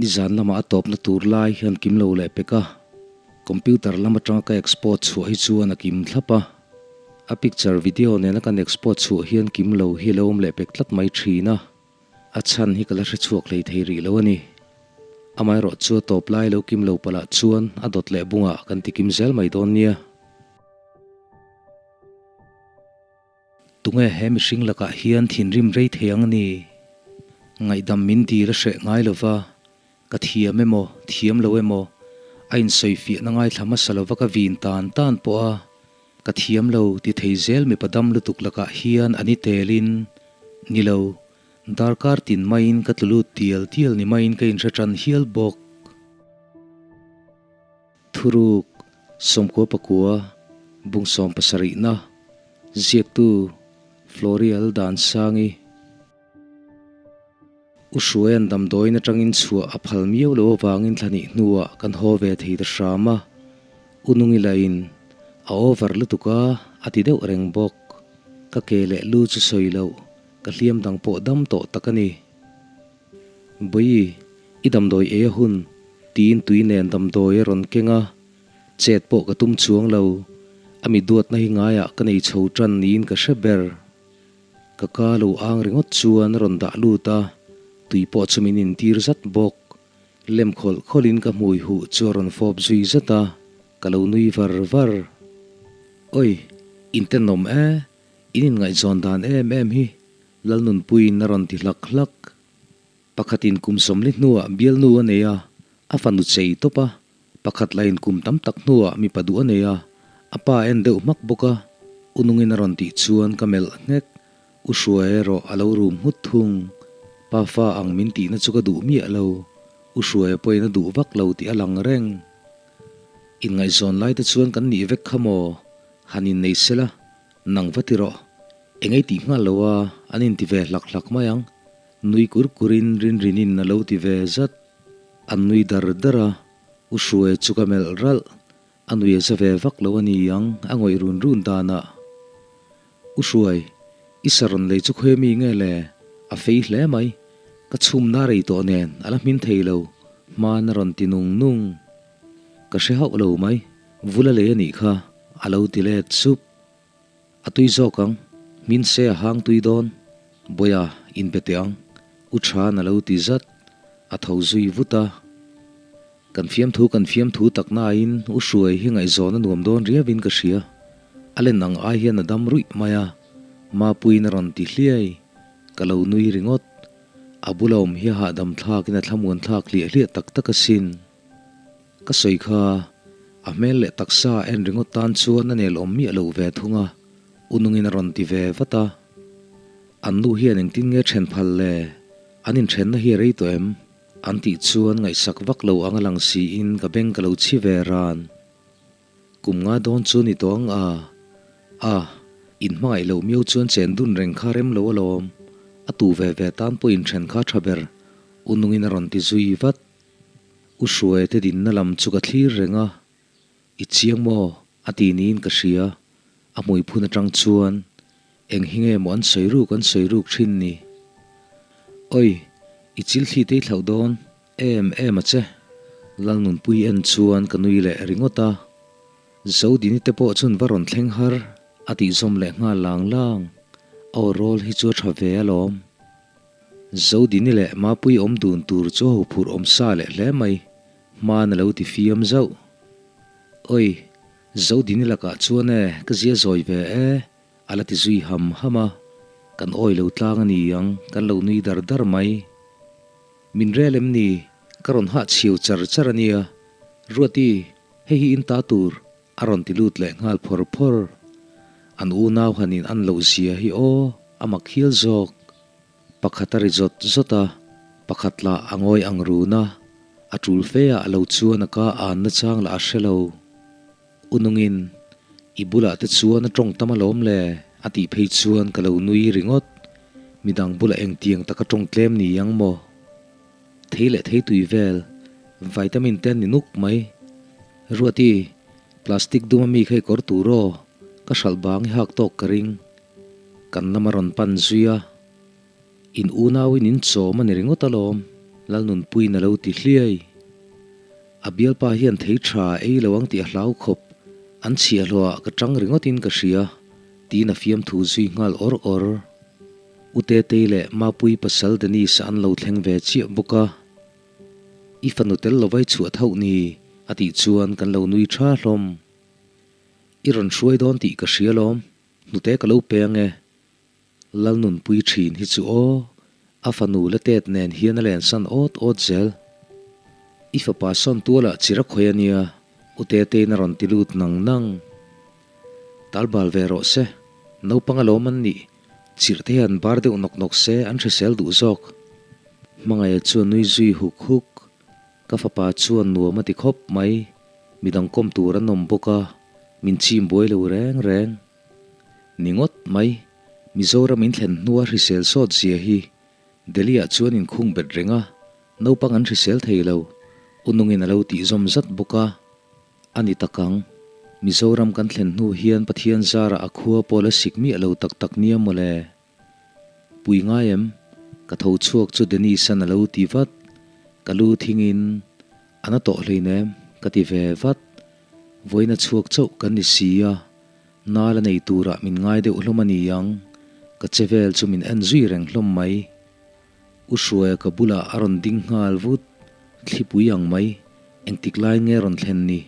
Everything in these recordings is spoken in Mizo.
Nizan lamah a tawpna tur lai hian kim lo leh pek a, computer lam atanga ka export chhuah hi chuan a kim thlap a. A picture video nena kan export chhuah hian kim lo hi a lo awm leh pek tlat mai thin a. A chhan hi ka la hre chhuak hlei thei rih lo a ni. Amaherawh chu a tawp lai lo kim lo palh ah chuan a dawt leh bungah kan ti kim zel mai dawn nia. Tunge he mihring lakah hian thinrim rei thei ang ni? Ngaihdam min dil a hreh ngai lo va, ka thiam emaw, thiam lo emaw, a insawifiahna ngaithla hmasa lo va ka vin tan tan pawh a, ka thiam lo ti thei zel mipa dam lutuk lakah hian a ni telin, ni lo, darkar tin maiin ka tlu lut tial tial ni maiin ka inhre tan hial bawk. Thuruk, Sawmkua pakua, Bung sawmpasarihna, Ziaktu, Florial Dansangi. U Hruaia'n damdawiin atangin chhuah a phal miau lo avangin thla hnih hnuah kan haw ve thei ta hram a, U Nungi lahin a over lutuk a, a ti deuh reng bawk. Ka ke leh lu chu sawi loh, ka hliam dang pawh dam tawh tak a ni. Bawi, i damdawi ei a hun, tiin tui nen damdawi a rawn keng a, chet pawh ka tum chuang lo, a mi duatna hi ngaiah ka nei chho tan niin ka hre ber. Ka ka lo ang ringawt chuan a rawn dah lut a, tui pawh chu min intir zat bawk. Lem khawlh khawlhin ka hmui huh chu a rawn fawp zui zat a, ka lo nui var var. Oi, intenawm e, in inngaihzawn dan em em hi, Lalnunpuiin a rawn ti hlak hlak. Pakhatin kum sawmli hnuah bialnu a nei a, a fanu chei tawp a. Pakhat lahin kum tam tak hnuah mipa duh a nei a, a pa en deuh hmak bawk a. U Nungin a rawn tih chuan ka melh nghek. U Hruai erawh a lo rum nghut thung. Pa fa ang min tihna chu ka duh miah lo. U Hruaia pawhin a duh vak lo tih a lang reng. Inngaihzawn lai te chuan kan nih vek kha maw? Han innei sela, nang va ti rawh. Engei tih nghal lo a, an inti ve hlak hlak mai ang. Nui kur kurin Rinrinin a lo ti ve zat. An nui dar dar a, U Hruai chu ka melh ralh. A nui a za ve vak lo a ni ang, a ngawih run run danah. U Hruai, i sarawn lei chu khawi mi nge le? A fei hle mai. Ka chhumna rei tawh nen a la hmin thei lo, hman a rawn ti nung nung. Ka hre hauh lo mai, vula lei a nih kha, a lo ti let sup. A tui zawk ang, min se a hang tui dawn, Bawiha inbe teh ang, U Than a lo ti zat, a tho zui vut a. Kan fiamthu kan fiamthu tak nain U Hruai hi ngaihzawn a nuam dawn riauin ka hria, a len ang ai hian a dam ruih mai a, Mapuiin a rawn ti hliai, ka lo nui ringawt, a bula awm hi a hahdam thlakin a thlamuan thlak hliah hliah tak tak asin. Ka sawi kha, a hmel leh taksa en ringawt tan chuan a nel awm miah loh ve thung a, U Nungin a rawn ti ve vat a. An nu hian engtin nge then phal le? An inthenna hi a rei tawh em? An tih chuan ngaihsak vak lo ang a lang siin ka beng ka lo chhi ve ran. Kum nga dawn chu ni tawh ang a. A, in hmangaih loh miau chuan chen dun reng kha rem lo alawm. A tu ve ve tan pawh inthen kha tha ber, U Nungin a rawn ti zui vat. U Hruaia te dinna lam chu ka thlir reng a, I chiang maw? a ti niin ka hria. A hmui phun atang chuan eng hi nge maw an sawi ruk an sawi ruk thin ni? Oi, i chil thli te i thlauh dawn em em a che. Lalnunpui en chuan ka nui leh ringawt a, Zodini te pawh chun va rawn thleng har a tih zawm leh nghal lang lang. Aw rawl hi chu a tha ve alawm. Zodini leh Mapui awm dun tur chu a huphurh awm sa leh hle mai, hman a lo ti fiam zauh. Oi, Zodini lakah chuan e, ka zia zawi ve e, a la ti zui ham ham a, kan awi lo tlang a ni ang, kan lo nui dar dar mai. Min rel em ni, ka rawn hah chhiau char char a nia, Ruati, hei hi in ta tur, A rawn ti lut leh nghal phawr phawr. An unau han in an loh zia hi aw, a mak hial zawk. Pakhat a ri zawt zawt a, pakhat lah a ngawi ang run a, a tul fe ah lo chuan a ka an na chang lah a hre lo. U Nungin, I bulah te chuan a tawng tam alawm le, a tih phei chuan ka lo nui ringawt. Midang bulah engtiang taka tawng tlem ni ang maw? Thei leh thei tui vel, vitamin te an ni nuk mai. Ruati, plastic dum ami kha i kawr tur aw, ka hralh bang i hak tawk ka ring. Kan lam a rawn pan zui a, in unauin in chawm a ni ringawt alawm. Lalnunpuiin a lo ti hliai. A bialpa hian thei tha ei lo ang tih a hlau khawp, an chhiahhlawhah ka tang ringawtin ka hria, tiin a fiamthu zui nghal awr awr. U Tetei leh Mapuii pasal Denise an lo thleng ve chiah bawk a. I fanu tel lo vai chhuah thauh ni, a tih chuan kan lo nui tha hlawm. I rawn hruai dawn tih ka hria lawm, hnute ka lo pe ang e. Lalnunpui thin hi chu aw, a fanu la tet nen hian a lensan awt awt zel. I fapa sawn tualah chir a khawi a nia, U Tetein a rawn ti lut nang nang. Talbal ve rawh se, naupang alawm an nih, chirh te hian bar deuh nawk nawk se an hrisel duh zawk. Hmangaia chuan nui zui huk huk. Ka fapa chuan nuam a ti khawp mai, midang kawm tur an awm bawk a, min chim buai lo reng reng. Ni ngawt mai, Mizoram in thlen hnua hrisel sawt zia hi Delhi ah chuan inkhung bet reng a, naupang an hrisel thei lo, U Nungin a lo tih zawm zat bawk a. A ni tak ang, Mizoram kan thlen hnu hian Pathian zarah a khua pawh la sik miah lo tak tak nia mawle. Pui ngai em? Ka tho chhuak chu Dennis-a'n a lo ti vat. Ka lu thingin a na tawh hleinem ka ti ve vat. Vawiin a chhuak chauh kan ni si a, nal a nei turah min ngai deuh hlawm a ni ang. Ka che vel chu min en zui reng hlawm mai. U Hruaia ka bulah a rawn ding nghal vut, thlipui ang mai, engtik lai nge rawn thlen ni?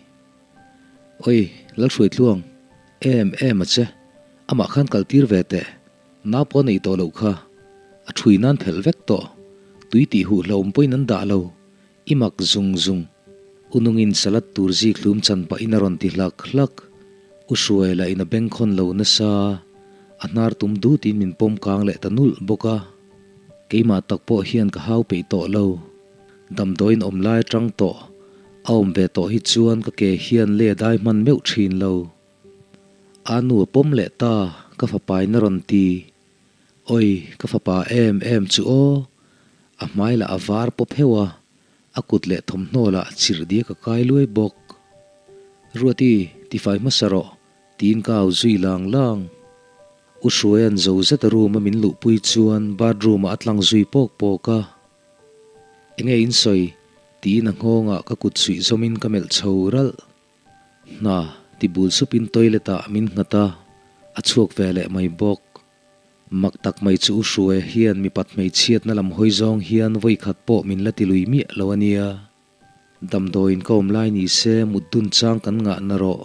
Oi, Lalhruaitluang, em em a che, amah khan kal tir ve teh, nau pawh a neih tawh loh kha, a thui nan phelh vek tawh, tui tih huh hlauhawm pawhin an dah lo, i mak zung zung. U nungin salad tur zik hlum chan pahin a rawn ti hlak hlak, U Hruai lah in a bengkhawn lo nasa, a hnar tum dutin min pawm kang leh ta nulh bawk a, keimah tak pawh hian ka hau peih tawh lo. Damdawiin awm lai atang tawh a awm ve tawh hi chuan ka ke hian le dai hman meuh thin lo. A nu a pawm leh ta, ka fapa in a rawn ti. Oi, ka fapa em em chu aw. A hmai lah a var pawp heuh a, a kut leh thawmhnaw lah chirh diak a kai luai bawk. Ruati, tifai hmasa rawh, tiin ka au zui lang lang. U Hruaia'n zo zet a room a min luhpui chuan bathroom ah a tlang zui pawk pawk a. Enge in sawi? tiin a nghawngah ka kut suih zawmin ka melh chho ralh. Hna ti bul supin toilet ah min nghat a, a chhuak ve leh mai bawk. Mak tak mai chu U Hruaia hian mipat hmeichhiatna lam hawi zawng hian vawikhat pawh min la ti lui miah lo a nia. Damdawiin ka awm lai ni se mut dun chang kan ngah na rawh.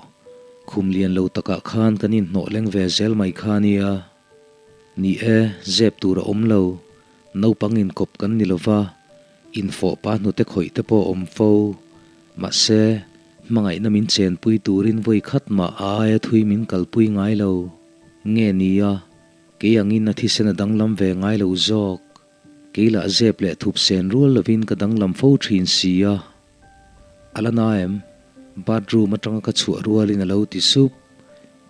Khum lian lo takah khan kan inhnawh leng ve zel mai kha nia. Ni e, zep tur a awm lo. Naupang inkawp kan ni lova, infawh pa hnute khawih te pawh a awm fo. Mahse, hmangaihna min chenpui turin vawi khat mah a aia thui min kalpui ngai lo. Nge nia, kei angin a thisen a danglam ve ngai lo zawk. Kei lah zep leh thup sen rual lovin ka danglam fo thin si a. A la na em? Bathroom atanga ka chhuah rualin a lo ti sup.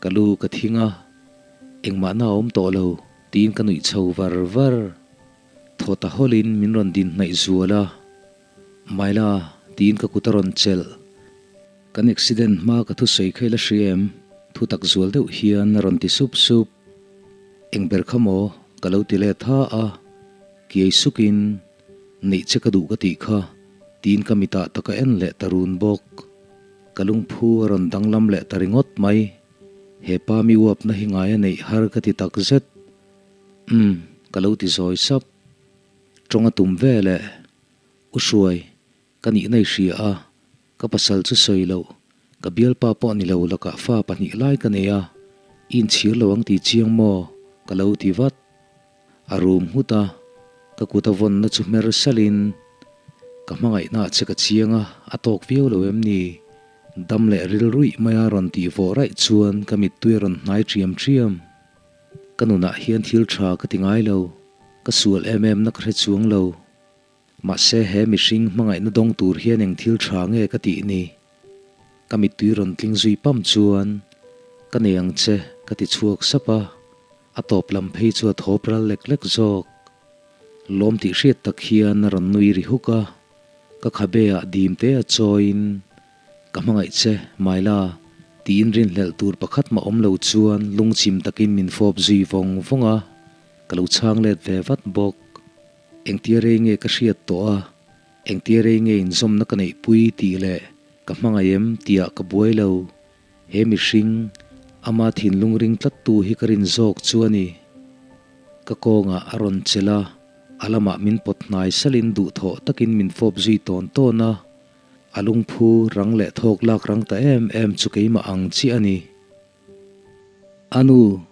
Ka lu ka thing a, engmah na a awm tawh lo tiin ka nuih chho var var. Thaw ta hawlin min rawn din hnaih zual a, Maila tiin ka kut a rawn chelh. Kan accident hma ka thusawi kha i la hria em? Thutak zual deuh hian a rawn ti sup sup. Eng ber kha maw? Ka lo ti let ha a, kiai sukin neih che ka duh ka tih kha tiin ka mitah tak a en leh ta run bawk. Ka lungphu a rawn danglam leh ta ringawt mai. He pa mi uapna hi ngai a neih har ka ti tak zet. Umm, ka lo ti zawi sap. Tawng a tum ve leh U Hruai, ka nihna i hria a, Ka pasal chu sawi loh, ka bialpa pawh ni lo lakah fa pahnih lai ka nei a, i inchhir lo ang tih chiang maw? ka lo ti vat. A rum nghut a, ka kut a vawnna chu hmer salhin, Ka hmangaihnaah che ka chiang a, a tawk viau lo em ni? Dam leh rilruih maia rawn tih vawh raih chuan ka mittui a rawn hnai ṭiam ṭiam. Ka nunah hian thil ṭha ka ti ngai lo, ka sual em em na ka hre chuang lo. Mahse he mihring hmangaihna dawng tur hian eng thil tha nge ka tih ni? Ka mittui rawn tling zui pam chuan ka nei ang che ka ti chhuak sap a, a tawp lam phei chu a thawp ral lek lek zawk. Lawm tih hriat tak hian a rawn nui ri huk a, ka khabe ah dim te a chawiin ka hmangaih che Maila tiin rinhlelh tur pakhat mah awm lo chuan lungchim takin min fawp zui vawng vawng a, ka lo chhang let ve vat bawk. Engtia rei nge ka hriat tawh a? Engtia rei nge inzawmna ka neihpui tih leh ka hmangaih em tihah ka buai lo. He mihring, ama thinlung ring tlattu hi ka rin zawk chu a ni. Ka kawngah a rawn chelh a, a lamah min pawt hnai salin duhthawh takin min fawp zui tawn tawn a. A lungphu rang leh thawk lak rang ta em em chu keimah ang chiah a ni. A nu,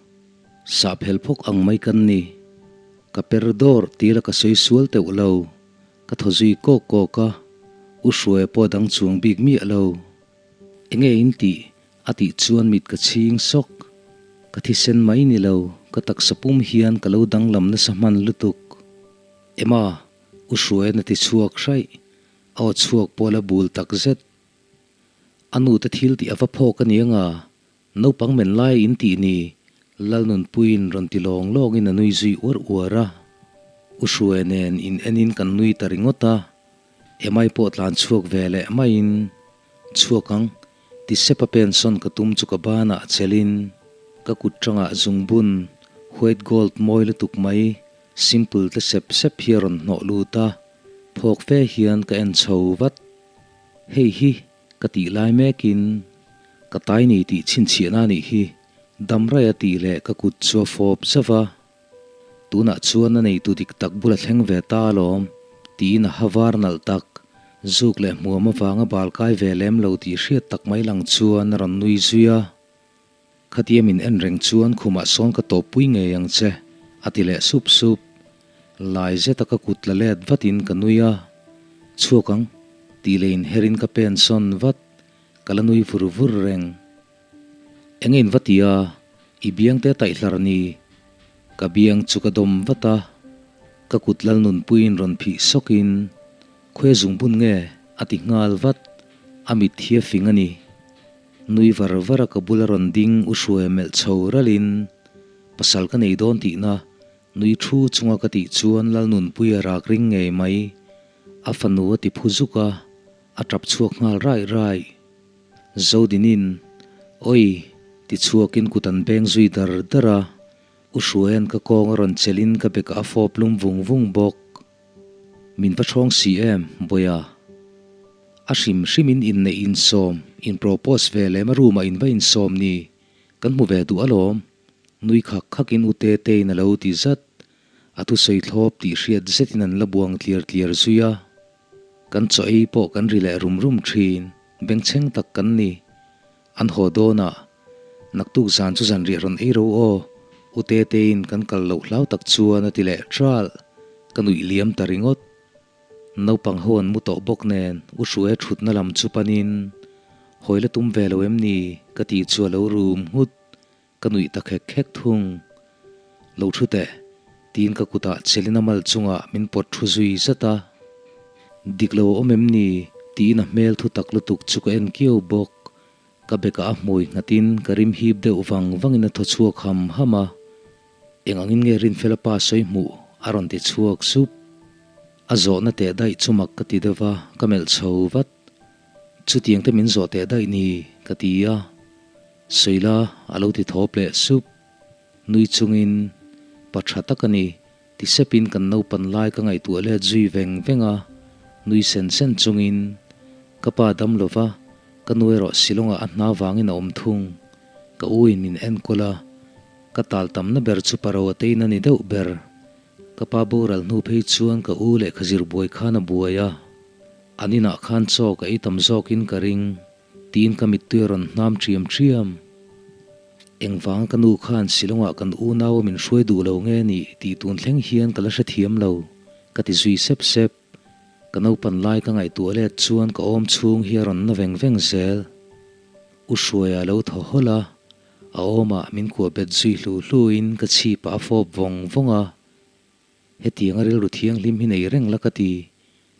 sah phel phawk ang mai kan ni. Ka per dawr tila ka sawi sual teuh lo. Ka thaw zui kawk kawk a, U Hruaia pawh dang chuang bik miah lo. Enge in tih? A tih chuan mit ka chhing sawk. Ka thisen mai ni lo, ka taksa pum hian ka lo danglam nasa hman lutuk. Emma, U Hruaia'n a ti chhuak hraih. A aw chhuak pawh la bul tak zet. A nute thil tih a va phawk a ni anga, naupang men lai in tih ni, Lalnunpuiin rawn ti lawng lawngin a nui zui uar uar a. U Hruaia nen in enin kan nui ta ringawt a, Emai pawh tlan chhuak ve leh maiin, Chhuak ang, ti sep a pensawn ka tum chu ka banah chelin ka kut tangah zungbun, white gold mawi lutuk mai, simple tle sep sep hi a rawn hnawh lut a, phawk fe hian ka en chho vat. Hei hi ka tih lai mekin ka tai ni tih chhinchhiahna a nih hi, Damraia tih leh ka kut chu a fawp zauh a. Tunah chuan a neitu dik tak bula thleng ve ta alawm, tiin a ha var nalh tak, zuk leh hmuam avanga bal kai ve lem lo tih hriat tak mai lang chuan a rawn nui zui a. Khatia min en reng chuan khumah sawn ka tawppui ngei ang che, a ti leh sup sup. Lai zeta ka kut la let vatin ka nui a, Chhuak ang, tih leh inherin ka pen sawn vat, ka la nui vur vur reng. Enge in va ti a, i biang te taih hlar ni? Ka biang chu ka dawm vat a, ka kut lal nunpuiin rawn phih sawkin, Khawi a zungbun nge? a ti nghal vat, a mit hi a fing a ni. Nui var var a ka bula rawn ding u hruai melh chho ralin, Pasal ka nei dawn tihna, nui thu chunga ka tih chuan lal nunpui a rak ring ngei mai. A fanu a ti phu zuk a, a tap chhuak nghal raih raih. Zodinin, Oi! ti chhuakin kut an beng zui dar dar a, U Hruaia'n ka kawng a rawn chelhin ka bekah a fawp lum vung vung bawk. Min va ṭhawng si em, Bawiha? A hrim hrimin inneih insawm, in propose ve lem a room ah in va insawm ni, kan hmu ve duh alawm, nui khak khakin U Tetei'n a lo ti zat. A thusawi thlawp tih hriat zetin an la buang tliar tliar zui a. Kan chaw ei pawh kan ri leh rum rum thin, bengchheng tak kan ni. An haw dawn a, naktuk zan chu zanriah rawn ei ro aw, U Teteiin kan kal loh hlau tak chuan a ti leh ṭalh, ka nuih liam ta ringawt. Naupang ho an mu tawh bawk nen U Hruaia ṭhutna lam chu panin, Hawi la tum ve lo em ni? ka tih chu a lo rum nghut. Ka nuih ta khek khek thung. Lo thu teh, tiin ka kutah chelin a mal chungah min pawt thu zui zat a. Dik lo a awm em ni? tiin a hmel thu tak lutuk chu ka en kiau bawk. Ka bekah a hmui nghatin ka rim hip deuh vang vangin a thaw chhuak ham ham a. Eng angin nge Rinfela pa sawi hmuh? a rawn ti chhuak sup. A zawhna teh daih chu mak ka ti deuh va, ka melh chho vat. Chutiang te min zawh teh daih ni, ka ti a. Suila a lo ti thawp leh sup. Nui chungin, Pa tha tak a ni, ti sepin kan naupan lai ka ngaihtuah let zui veng veng a. Nui sen sen chungin, Ka pa dam lo va, ka nu erawh Shillong-ah a hna vangin a awm thung. Ka u in min enkawl a, ka tal tamna ber chu pa ro a tein a ni deuh ber. Ka pa boral hnu phei chuan ka u lehkha zir buai khan a buai a. An inah khan chaw ka ei tam zawkin ka ring. Tiin ka mittui a rawn hnam ṭhiam ṭhiam. Engvanga ka nu khan Shillong-ah kan unau a min hruai duh lo nge ni tih tun thleng hian ka la hrethiam lo, ka ti zui sep sep. Ka naupan lai ka ngaihtuah let chuan ka awm chhung hi a rawn na veng veng zel. U Hruaia a lo thaw hawlh a, a awmah min kuah bet zui hlu hluin ka chhipah a fawp vawng vawng a. Hetianga rilru thianghlim hi nei reng la ka ti,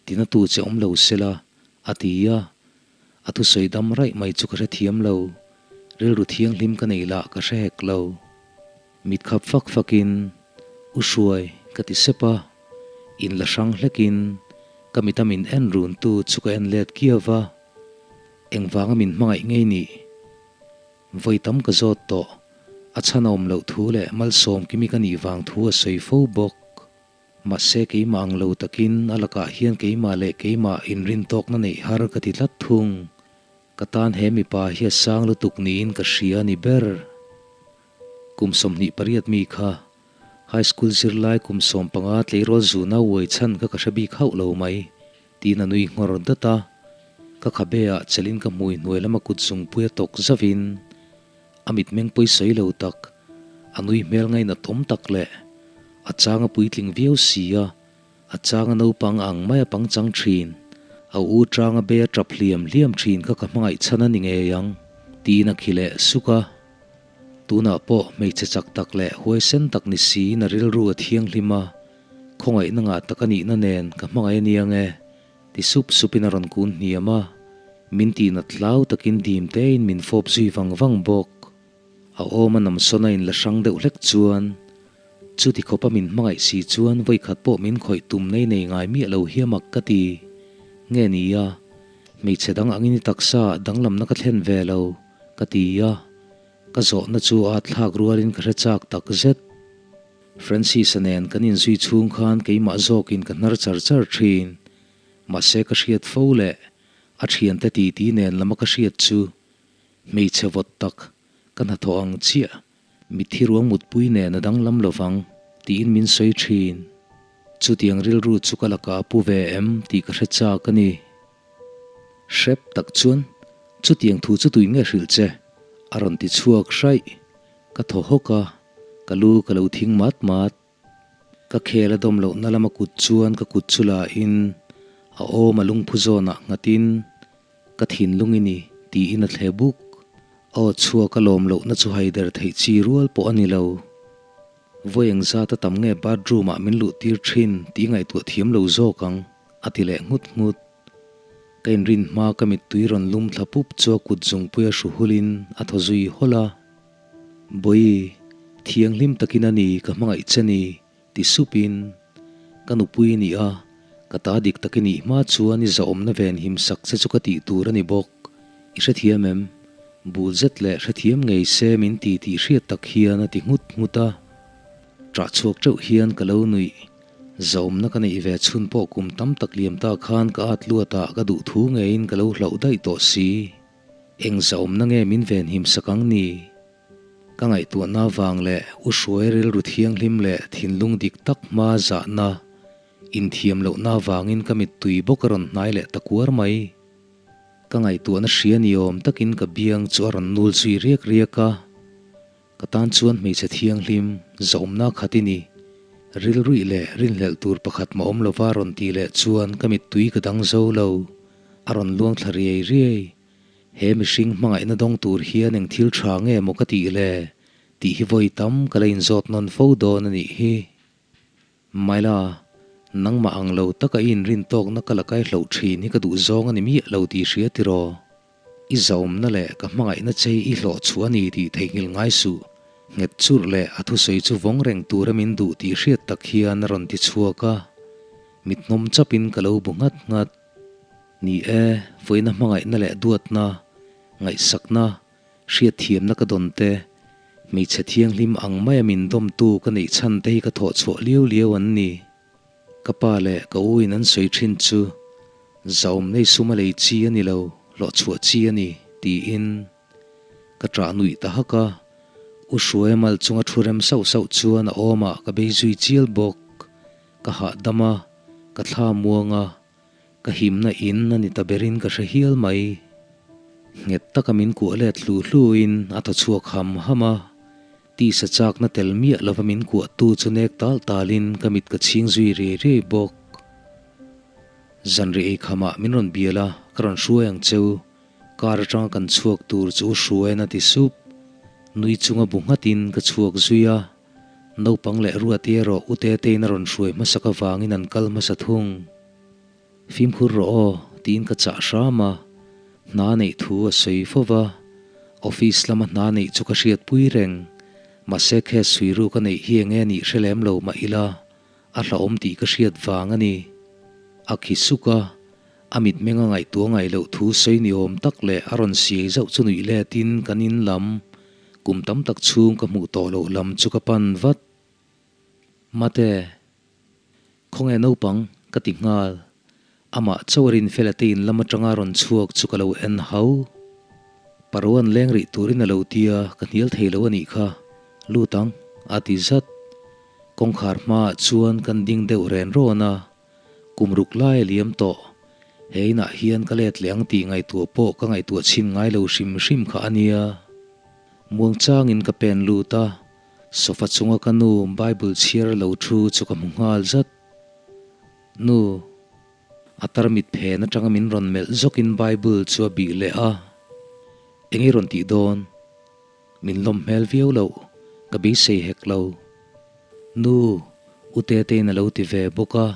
tina tu che awm lo sela, a ti a. A thusawi dam raih mai chu ka hrethiam lo, rilru thianghlim ka nei lah ka hre hek lo. Mit khap fak fakin, U Hruai, ka ti sep a. In la hrang hlekin, ka mita min en run tu chu ka en let kiau va. Engvanga min hmangaih ngei nih? Vawi tam ka zawt tawh, a chhan a awm loh thu leh malsawm kimi ka nih vang thu a sawi fo bawk. Mahse keimah ang lo takin a lakah hian keimah leh keimah inrintawkna neih har ka ti tlat thung. Ka tan he mipa hi a sang lutuk niin ka hria a ni ber. Kum 28 mi kha High School zirlai kum 15 tleirawl zuna uai chhan kha ka hre bik hauh lo mai, tiin a nui nghawr dat a. Ka khabe ah chelin ka hmui hnuai lama kut zungpui a tawk zauhin a mitmeng pawi sawi lo tak, a nui hmel ngainat awm tak leh a chang a puitling viau si a, a chang a naupang ang mai a pangchang thin, a u chang a be a tap hliam hliam thin kha ka hmangaih chhan a ni ngei ang, tiin a khi leh suk a. Tunah pawh hmeichhe chak tak leh huaisen tak ni siin a rilru a thianghlim a, khawngaihna ngah tak a nihna nen ka hmangaih a nia nge, ti sup supin a rawn kun hniam a, min tihnat hlau takin dim tein min fawp zui vang vang bawk. A awm a namsawn a inla hrang deuh hlek chuan chuti khawpa min hmangaih si chuan vawikhat pawh min khawih tum nei nei ngai miah lo hi a mak ka ti. Nge ni a, hmeichhe dang angin i taksa ah danglamna ka thlen ve lo. Ka ti a, ka zawhna chu a thlak rualin ka hre chak tak zet. Francis-a nen kan inzui chhung khan keimah zawkin ka hnar char char thin. Mahse ka hriat fo leh a thiante titi nen lama ka hriat chu hmeichhe vawt tak ka hnathawh ang chiah mitthi ruang mutpui nen a danglam lovang tiin min sawi thin. Chutiang rilru chu ka lakah a pu ve em tih ka hre chak a ni. Hrep tak chuan chutiang thu chu tui nge hrilh che? a rawn ti chhuak hraih. Ka thaw hawk a, ka lu ka lo thing mat mat. Ka khel a dawm lohna lama kut chuan ka kut chu la in a awm a lungphu zawnah nghatin ka thinlung i ni tiin a thle buk. Aw chhuak a lawm lohna chu haider theih chi rual pawh a ni lo. Vawi engzat a tam nge bathroom ah min luh tir thin tih ngaihtuah thiam lo zawk ang, a ti leh nghut nghut. Ka inrin hma ka mittui rawn lum thla pup chu a kut zungpui a hru hulin a thaw zui hawlh a. Bawi, thianghlim takin a ni ka hmangaih che ni, ti supin ka nupui i ni a, ka ta dik tak i nih hma chuan i zahawmna ven him sak che chu ka tih tur a ni bawk. I hrethiam em? Bul zet leh hrethiam ngei se min ti tih hriat tak hian a ti nghut nghut a. Ṭah chhuak ṭeuh hian ka lo nuih. Zahawmna ka neih ve chhun pawh kum tam tak liam ta khan ka at luat ah ka duh thu ngeiin ka lo hlauh daih tawh si. Eng zahawmna nge min venhim sak ang ni? Ka ngaihtuahna vang leh u hruai rilru thianghlim leh thinlung dik tak hma zahna, inthiam lohna vangin ka mittui bawk a rawn hnai leh ta kuar mai. Ka ngaihtuahna hria ni awm takin ka biang chu a rawn nul zui riak riak a. Ka tan chuan hmeichhe thianghlim, zahawmna khat i ni. Rilruih leh rinhlelh tur pakhat mah awm lova rawn tih leh chuan ka mittui ka dang zo lo. A rawn luang thla riai riai. He mihring hmangaihna dawng tur hian eng thil tha nge maw ka tih le? Tih hi vawi tam ka la inzawt nawn fo dawn a nih hi. Maila, nangmah ang lo taka i inrin tawkna ka la kai hloh thin hi ka duh zawng a ni miah lo tih hria tiraw? I zaumna leh ka hmangaihna che hi i hlawh chhuah a ni tih theihnghilh ngai suh. Nghet churh leh a thusawi chu vawng reng tura min duh tih hriat tak hian a rawn ti chhuak a. Mithnawm chapin ka lo bu nghat nghat. Ni e, vawiina hmangaihna leh duatna, ngaihsakna, hriatthiamna ka dawn te, hmeichhe thianghlim ang maia min dawmtu ka neih chhan te hi ka thawh chhuah liau liau an ni. Ka pa leh ka u in an sawi thin chu, Zahawm nei sum a lei chi a ni lo, hlawh chhuah chi a ni, tiin ka ṭah nuih ta hak a. U Hruaia mal chunga thu rem sauh sauh chuan a awmah ka bei zui chial bawk. Ka hahdam a, ka thla muang a. Ka himna in a ni ta berin ka hre hial mai. Nghet taka min kuah let hlu hluin a thaw chhuak ham ham a. Tisa chakna tel miah lova min kuahtu chu nek tal talin ka mit ka chhing zui riai riai bawk. Zanri eikhamah min rawn bial a, ka rawn hruai ang cheu. Car atanga kan chhuak tur chu u hruaiin a ti sup. Nui chunga bu nghatin ka chhuak zui a. Naupang leh Ruati erawh u Tetein a rawn hruai hmasak avangin an kal hmasa thung. Fimkhur rawh aw, tiin ka chah hram a, hna neih thu a sawi fo va. Office lama hna neih chu ka hriatpui reng, mahse case sui ruk a neih hi enge nih hre lem lo mah ila, a hlauhawm tih ka hriat vang a ni. A khi suk a, a mitmeng a ngaihtuah ngaih loh thu sawi ni awm tak leh a rawn siai zauh chu nuih letin kan in lam Kum tam tak chhung ka hmuh tawh loh lam chu ka pan vat. Mate. Khawnge naupang? ka ti nghal. Amah chauh a rinfel a te in lam atanga rawn chhuak chu ka lo en hau. Paruan leng rih turin a lo tia ka hnial thei lo a nih kha. Lut ang, a ti zat. Kawngkhar hmaah chuan kan ding deuh ren rawn a, kum ruk lai a liam tawh. He inah hian ka let leh ang tih ngaihtuah pawh ka ngaihtuah chhin ngai lo hrim hrim kha a nia. Muangchangin ka pen lut a, sofa chunga ka nu Bible chhiar lo thu chu ka hmu nghal zat. Nu, a tarmit phen atanga min rawn melh zawkin Bible chu a bih leh a, Eng i rawn tih dawn? Min lawm hmel viau loh, ka beisei hek lo. Nu, U Tetein a lo ti ve bawk a.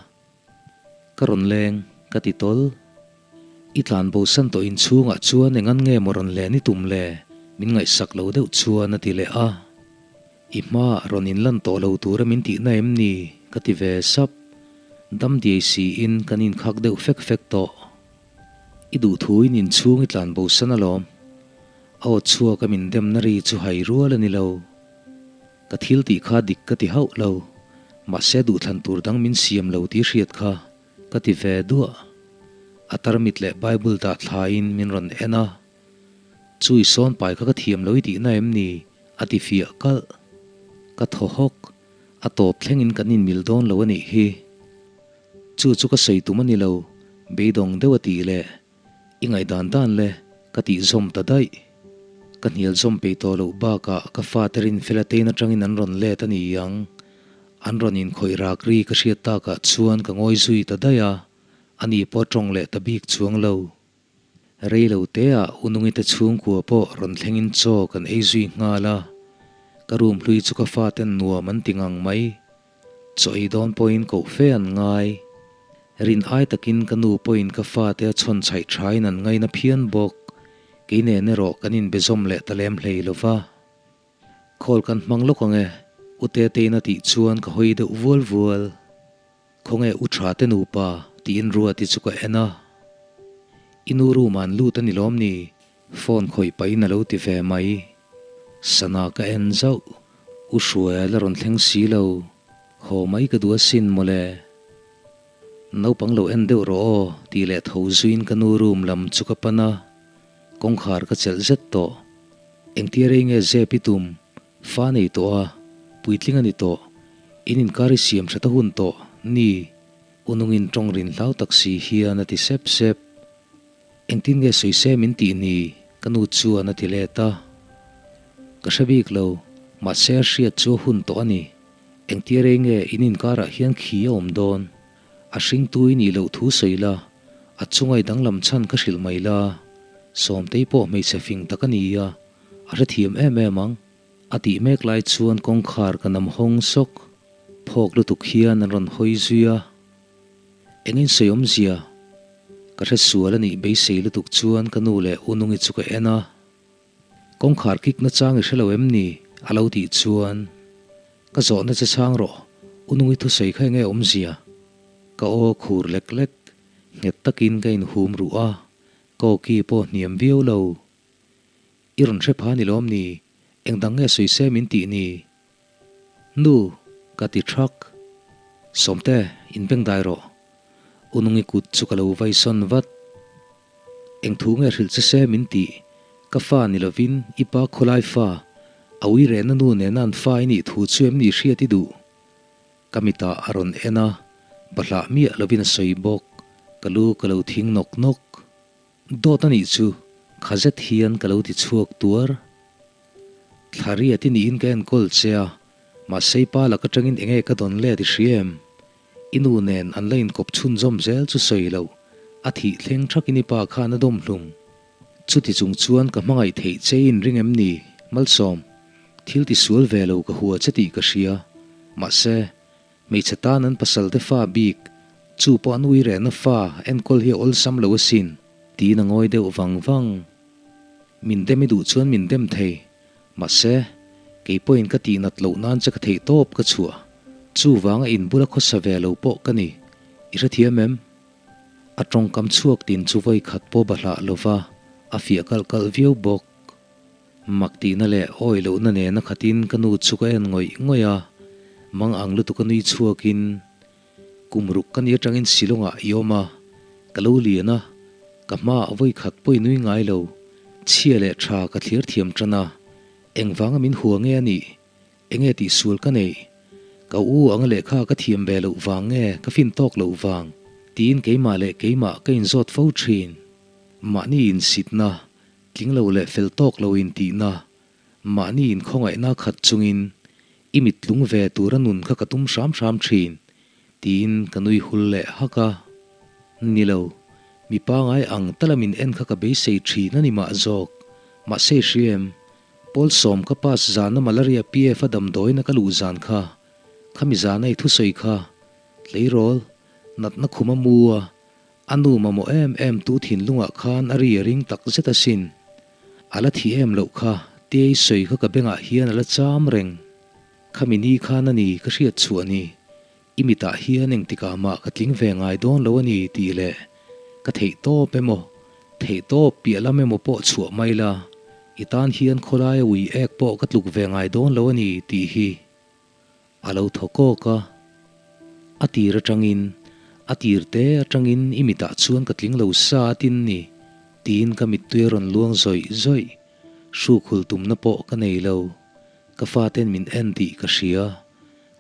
Ka rawn leng, ka ti tawl. I tlan bosan tawh inchhungah chuan eng an nge maw rawn len i tum le? Min ngaihsak lo deuh chuan a ti leh a. I hmaah rawn inlan tawh lo tura min tihna em ni? ka ti ve sap. Dam diai siin kan inkhak deuh fek fek tawh. I duhthuin inchhung i tlan bosan alawm. A aw chhuak a min demna ri chu hai rual a ni lo. Ka thil tih kha dik ka ti hauh lo. Mahse duhthlan tur dang min siam lo tih hriat kha ka ti ve duah. A tarmit leh Bible dah thlain min rawn en a. Chu i sawn pai kha ka thiam lo i tihna em ni? a ti fiah kalh. Ka thaw hawk. A tawp thlengin kan inmil dawn lo a nih hi. Chu chu ka sawi tum a ni lo, beidawng deuh a tih leh i ngaihdan dan le ka tih zawm ta daih. Ka hnial zawm peih tawh loh bakah ka fate rinfela tein atangin an rawn let a ni ang. An rawn inkhawih rak ri ka hriat takah chuan ka ngawi zui ta daih a, ani pawh a tawng leh ta bik chuang lo. Rei lo teah Unungite chhungkua pawh rawn thlengin chaw kan ei zui nghal a, ka room hlui chu ka faten nuam an ti ngang mai. Chaw ei dawn pawhin koh fe an ngai. Rin ai takin ka nu pawhin ka fate a chhawn chhaih thain an ngaina phian bawk. Kei nen erawh kan inbe zawm leh ta lem hlei lo va. Call kan hmang lawk ang e, U Tetein a tih chuan ka hawi deuh vual vual. Khawnge u tha te nupa tiin Ruati chu ka en a. I nu room ah an lut a ni lawm ni? Phone khawih pahin a lo ti ve mai. Sana ka en zauh. U Hruaia la rawn thleng si lo. Haw mai ka duh asin mawle. Naupang lo en deuh rawh aw tih leh tho zuiin ka nu room lam chu ka pan a. Kawngkhar ka chelh zet tawh. Engtia rei nge zep i tum? Fa nei tawh a, puitling a ni tawh. In inkar i siam that a hun tawh, ni, u nungin tawng rin hlau tak si hian a ti sep sep. Engtin nge sawi se min tih ni? ka nu chuan a ti let a. Ka hre bik lo, mahse a hriat chu a hun tawh a ni. Engtia rei nge in inkarah hian khi a awm dawn? A hringtu i nih loh thu sawi la, a chunga i danglam chhan ka hrilh mai la. Sawmtei pawh hmeichhe fing tak a ni a, A hrethiam em em ang. A tih mek lai chuan kawngkhar ka nam hawng sawk. Phawk lutuk hian an rawn hawi zui a. Engin sawi awmzia? Ka hre sual a nih beisei lutuk chuan ka nu leh u Nungi chu ka en a. Kawngkhar kik na chang i hre lo em ni? A lo tih chuan ka zawhna che chhang rawh. U Nungi thusawi kha enge awmzia? Ka aw khur lek lek. Nghet takin ka inhum ruh a. Ka aw ki pawh hniam viau lo. I rawn hre pha ni lawm ni? Eng dang nge sawi se min tih ni? Nu, ka ti thak. Sawmte, in beng dai rawh. U Nungi kut chu ka lo vai sawn vat. Eng thu nge hrilh che se min tih? Ka fa ni lovin i pa khawlai fa, a ui rehna nu nena an fa i nih thu chu em ni hriat i duh? Ka mitah a rawn en a, bahlah miah lovin a sawi bawk. Ka lu ka lo thing nawk nawk. Dawt a nih chu, kha zet hian ka lo ti chhuak tuar. Thla riat i niin ka enkawl che a, mahse i pa lak atangin enge ka dawn let i hria em? I nu nen an la inkawp chhunzawm zel chu sawi lo, a thih thleng thakin i pa khan a dawm hlum. Chuti chung chuan ka hmangaih theih che i inring em ni? Malsawm, thil ti sual ve lo ka hua che tih ka hria, mahse, Hmeichhe tan an pasal te fa bik, chu pawh an ui rehna fa enkawl hi a awlsam lo asin, tiin a ngawi deuh vang vang. Min dem i duh chuan min dem thei, mahse, kei pawhin ka tihnat loh nan che ka theih tawp ka chhuah, chuvanga in bula khawsa ve lo pawh ka ni, i hrethiam em? A tawngkam chhuak tin chu vawi khat pawh bahlah lova a fiah kalh kalh viau bawk. Mak tihna leh awi lohna nena khatin ka nu chu ka en ngawih ngawih a, mang ang lutuk a nui chhuakin, Kum ruk ka ni atangin Shillong-ah i awm a, ka lo lian a, ka hmaah vawi khat pawh i nui ngai lo. Chhia leh tha ka thlir thiam tan a, engvanga min hua nge a nih? Enge tihsual ka neih? Ka u anga lehkha ka thiam ve loh vang nge ka fin tawk loh vang? Tiin keimah leh keimah ka inzawt fo thin. Mahni insitna, tling lo leh fel tawk lo intihna, mahni inkhawngaihna khat chungin i mit tlung ve tura nun kha ka tum hram hram thin, tiin ka nui hul leh hak a. Ni lo, mi pangai ang tala min en kha ka beisei thin a ni mah zawk, mahse i hria em? Pawl sawm ka pass zana malaria PF a damdawiina ka luh zan kha, khami zana i thusawi kha, tleirawl, natna khum a mu a, a nu mamawh em em tu thinlungah khan a ri a ring tak zet asin. A la thi em loh kha, tia i sawi kha ka bengah hian a la cham reng. Khami ni khan a ni ka hriat chhuah ni. I mitah hian engtikah mah ka tling ve ngai dawn lo a ni tih leh ka theih tawp emaw, theih tawp piah lam emaw pawh chhuah mai la, i tan hian khawlaia ui ek pawh ka tluk ve ngai dawn lo a ni tih hi a lo thaw kawk a. A tir atangin, a tir te atangin i mitah chuan ka tling lo sa a tin ni tiin ka mittui a rawn luang zawih zawih. Hrukhul tumna pawh ka nei lo. Ka faten min en tih ka hria.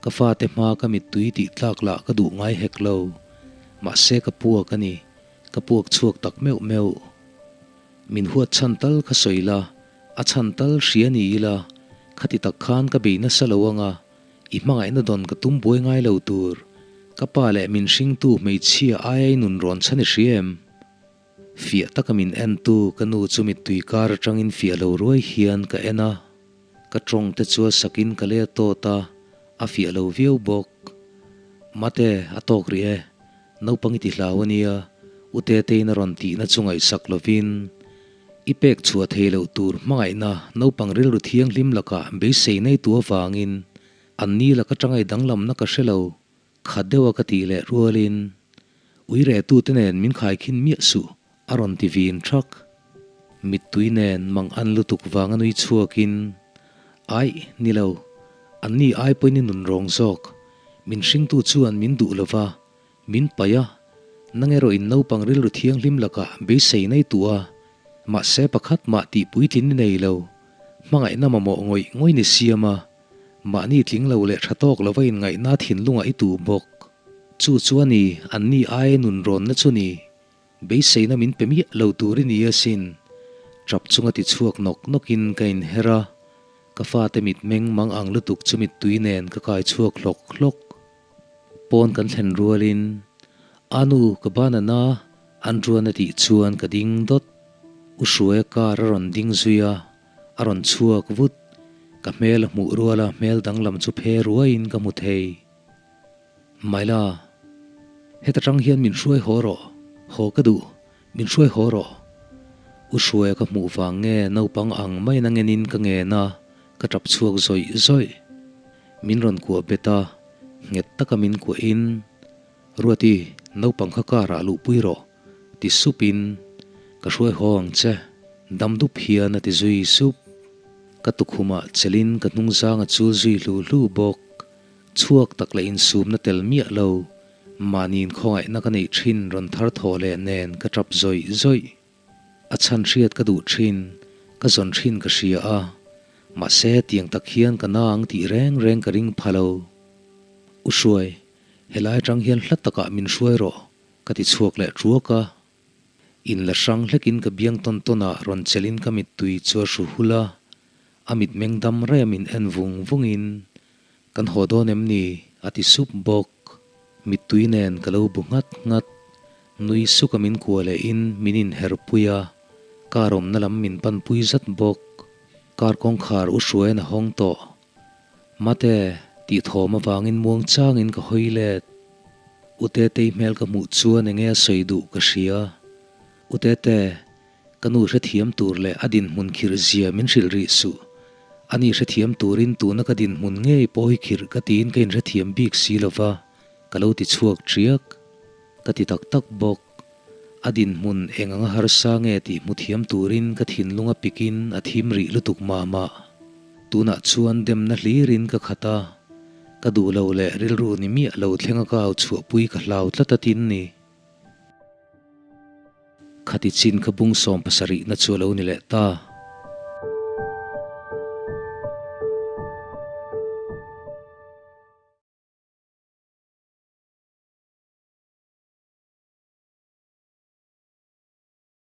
Ka fate hma ka mittui tih tlak lah ka duh ngai hek lo. Mahse ka puak a ni. Ka puak chhuak tak meuh meuh. Min huat chhan tal kha sawi la, a chhan tal hria ni ila, khati tak khan ka bei nasa lo anga, i hmangaihna dawn ka tum buai ngai lo tur. Ka pa leh min hringtu hmeichhia aia i nun rawn chhan i hria em? Fiah taka min entu ka nu chu mittui kar atangin fiah lo ruai hian ka en a. Ka tawng te chu a sakin ka leh a tawt a, a fiah lo viau bawk. Mate, a tawk rih e. Naupang i ti hlau a nia, U Tetein a rawn tihna chu ngaihsak lovin, i pek chhuah thei loh tur hmangaihna naupang rilru thianghlim lakah beisei nei tu avangin an ni laka tangai danglamna ka hre lo. Khat deuha ka tih leh rualin, Ui rehtute nen min khaikhin miah suh, a rawn ti vin thak. Mittui nen mang an lutuk vanga nui chhuakin, Aih, ni lo, anni ai pawhin i nun rawng zawk. Min hringtu chuan min duh lo va, min paih a, nang erawh in naupang rilru thianghlim lakah beisei nei tuh a, mahse pakhat mah tih puitlin i nei lo, hmangaihna mamawh ngawih ngawih ni siam a, Mahni tling lo leh tha tawk lova inngaihna thinlungah i tuh bawk. Chu chu a ni, anni aia nun rawnna chu ni. Beiseina min pe miah lo tur i ni asin. Tap chunga ti chhuak nawk nawkin ka inher a, ka fate mitmeng mang ang lutuk chu mittui nen ka kai chhuak hlawk hlawk. Pawn kan thlen rualin, A nu, ka ban a na, an ruan a tih chuan ka ding dawt. U Hruaia car a rawn ding zui a, A rawn chhuak vut. Ka hmel a hmuh ruala hmel danglam chu phe ruaiin ka hmu thei. Maila, heta tang hian min hruai haw rawh. Haw ka duh, min hruai haw rawh. U Hruaia ka hmuh vang nge naupang ang maiin a ngenin ka ngen a, ka tap chhuak zawih zawih. Min rawn kuah bet a, nghet taka min kuahin, Ruati, naupang kha car ah luhpui rawh. Ti supin, Ka hruai haw ang che, dam dup hian a ti zui sup. Ka tukhumah chelin ka hnungzang a chul zui hlu hlu bawk. Chhuak tak leh insumna tel miah lo, mahniin khawngaihna ka neih thin rawn thar thawh leh nen ka tap zawih zawih. A chhan hriat ka duh thin, ka zawn thin ka hria a, mahse tiang tak hian ka na ang tih reng reng ka ring pha lo. U Hruai, helai atang hian hla takah min hruai rawh. Ka ti chhuak leh ṭuak a, in la hrang hlekin ka biang tawn tawn ah rawn chelhin ka mittui chu a hru hul a, a mitmeng dam raih a min en vung vungin, Kan haw dawn em ni? a ti sup bawk. Mittui nen ka lo bu nghat nghat, nui suk a min kuah lehin min inher pui a, car awmna lam min pan pui zat bawk. Car kawngkhar u hruaiin a hawng tawh. Mate, tih thawm avangin muang changin ka hawi let. U Tetei hmel ka hmuh chuan enge a sawi duh ka hria. U Tete, ka nu hrethiam tur leh a dinhmun khirh zia min hrilh rih suh. Ani hrethiam turin tuna ka dinhmun ngei pawh hi khirh ka tiin ka inhrethiam bik si lova, ka lo ti chhuak ṭiak. Ka ti tak tak bawk. A dinhmun eng anga harsa nge tih hmu thiam turin ka thinlung a pikin a thim rih lutuk mah mah. Tunah chuan demna hlirin ka khat a. Ka duh lo leh rilru ni miah lo thlenga ka au chhuahpui ka hlau tlat a tin ni. Khati chin kha bung 70 na chu a lo ni leh ta.